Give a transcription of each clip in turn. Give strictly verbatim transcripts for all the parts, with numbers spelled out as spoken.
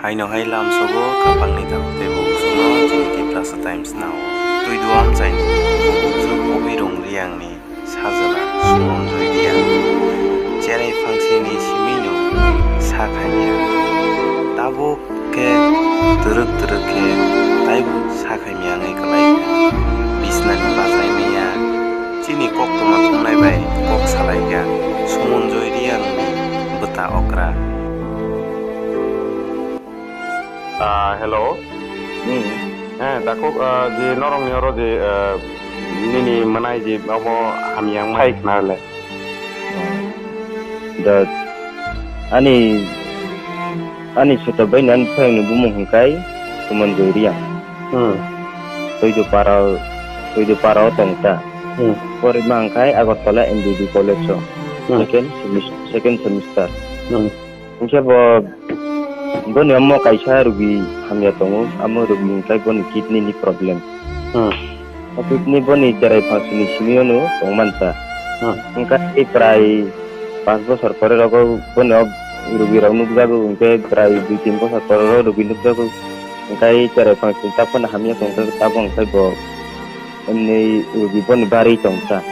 Aino hai lamsogo kapangni takhuk tei bukhukno chini Tiprasa Times nao. Twi duam chaini bukhuk Kobirung Riangni sajla Sumonjoy Riang cherai phangsini simino sa khaimya. Tabuk khe twrwk twrwk khe taibo sa khaimya wngwi kwlai kha. Bisnani bachai manya chini koktwma thumnai bai kok salai kha Sumonjoy Riangni bwta okra. Ah, hello. Hmm. Eh, takhuk, ah, je norokni oro je, ah, nini mwnai je omo hamya wngmani. Hai khna le. Da ani, ani soto bai nan phai ni bumung hwnkhe Sumonjoy Riang. Hmm. Toido para, Toido para o tong ta. Hmm. Pori ma hwnkhe Agartala M B B college o. Hmm. Second semis-, second semester. Hmm. Hwnkhe bo, boni omo kaisa rugi hamya tongo, amo rugi hwnkhe boni kidney ni problem. Hmm. O kidney boni cherai phangsini simi ono tongmanta. Hmm. Hwnkhe prai panch bochor pore rogo boni o rugi rok nukjago, hwnkhe prai dui tin bochor pore o rugi nukjago. Hwnkhe cherai phangsini ta phano hamya tongkhe tabuk hwnkhe bo Emni rugi boni barwi tongsa.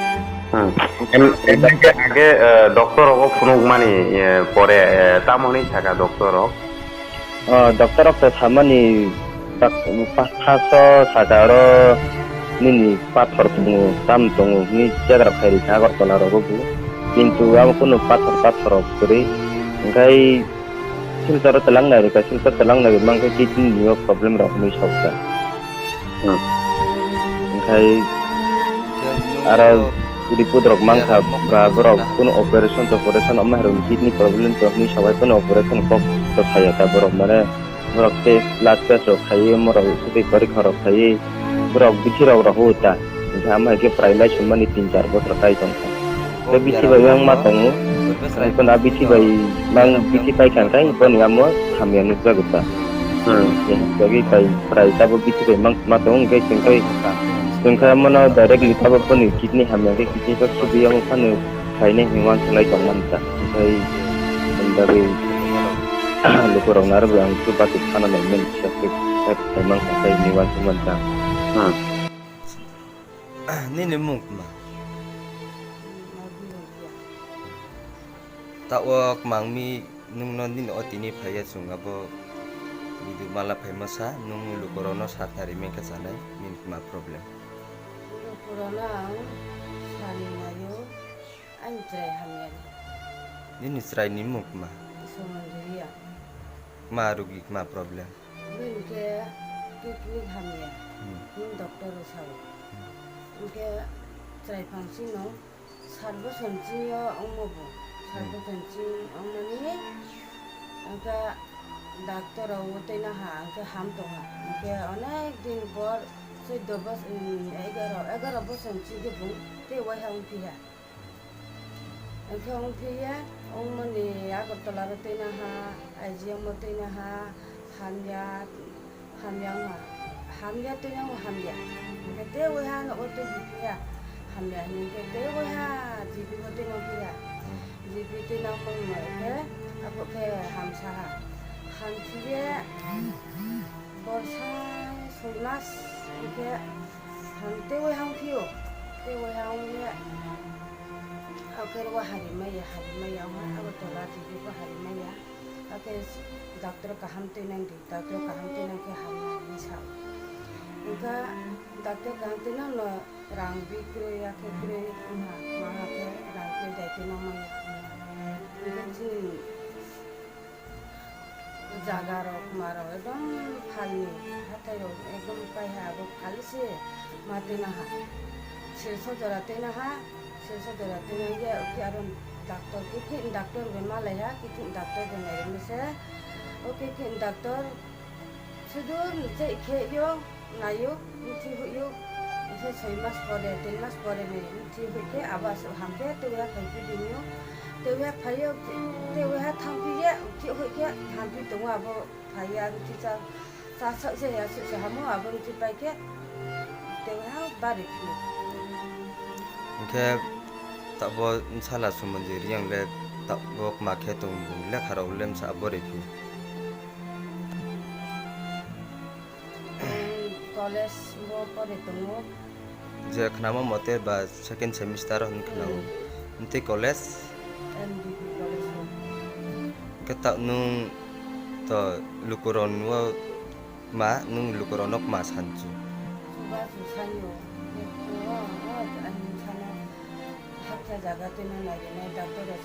Hmm. Em, em, age, eh, doctor rogo phunukmani, eh, pore, eh, tamo hwnwi sakha doctor rok? Oh, doctor rok to samani tak-, pa-, phaso saka oro nini pathor tongo, tam tongo hwnwi check rok khairikha Agartala rogo bo. Kintu amo kunu pathor, pathor rok kwrwi. Hwnkhe Silchar o twlang nai rwkha, Silchar twlang nai rwma hwnkhe kidney ni o problem rok hwnwi saukha. Hmm. Hwnkhe aro report rok mankha, ba borok kunu operation toperation omo hai rokni kidney problem tong hwnwi sabai kunu operation kok to saya ta borok, mane borok tei blood test rok khaiwi, omo rok swtwi porikha rok khaiwi, borok bithi rok rohor ta. Hwnkhe amo hai khe prai lai sumani tin char bochor kai tongkha. Tei bithi bai yang ma tongo. Hwnkhe na bithi bai mang bithi pai kha hwnkhe boni amo hamya nukjago ta. Hmm. Bagwi pai prai tabo bithi bai mang ma tongo hwnkhe chwngkhai, chwngkhai amo no directly tabo boni kidney hamya hwnkhe kidney kok subi amo phano khainai hwnwi uansuk lai tongmani ta. Hwnkhe boni bagwi lukurok no aro bo ang tei bati phano naimani kisa khe khai mang kha hwnwi uansuk mani ta. Hmm. Nini mung tma? Ta o kmangmi nungno nini o tini phaiya chwng abo video mala phaima sa, nung lukurokno sakna rimeng khe chanai, nini tma problem? Lukurokno ang sani naio, ani chwrai hamyani. Nini chwraini mung tma? Somonjoriya. Tma rugi, tma problem? Bini khe kidney hamya, hmm, hwnwi doctor rok sao. Hmm. Hwnkhe chwrai phangsino sat bosor ni simi o wngma bo, sat, hmm, bosor ni simi wngmani hwnkhe doctor rok o twi naha hwnkhe ham tongha. Hwnkhe onek din por, chuddo bos-, um, egaro, egaro bosor ni simi khe bo tei waiha wngphi ya. Hwnkhe wngphiya, wngmani Agartala ro twi naha, I G M o twi naha, hamya, hamya wngha, hamya twi nang hamya. Hwnkhe tei waiha no o twi biphiya, hamya hwnkhe tei waiha G P bo twi nang phiya. G P twi nang mangma khe abo khe hamsaha. Hamkhiye borsa soi mas hwnkhe Ang tei wai hang phio, tei wai hang ya. Akhir wa hari maya, hari maya, wa abo tola tv ko hari maya. Akhir doctor kaham tei nang di, doctor kaham tei nang khe hamya hinwi sa. Engkha doctor kaham tei nang no rang bi kroi, akhir kroi, wngha, ma akhir rang kroi dai tei nang maya. Engkha chini Jaga rok, ma rok ekdom phalni, hathai rok ekdom kaiha abo phal se ma twi naha. Silsa jora twi naha, silsa jora twi nang ya, oke aro doctor, khe khe doctor bai malaiha, khe khe doctor bai nai rwmani se. Oke khe doctor sudur ni che khe yo. Naio, bwtwi huio, hwnkhe soi mas pore, tin mas pore ni bwtwi huikhe abo aswk hamkhe teiha phaiphio bini o, teiha phaio, teiha thangphio, bwtwi huikhe hamphio tongo abo phaiya bwtwi cha, cha sak se ya swk se hamo abo bwtwi paikhe teiha bari phio. Hwnkhe tabo bwsala Sumonjoi Reang le tabo kma khe tong bung lekha rok lemsa bori phio. College bo pore tongo. Je khnama mote ba second semester hwn khwnao. Hmm. Tei college? M D P college o. Khe ta nwng to lukurokno ma, nwng lukurokno ma sanchu? Chubachu sanyo. O, o, ani sana haksa jaga twi nang nairinai doctor rok.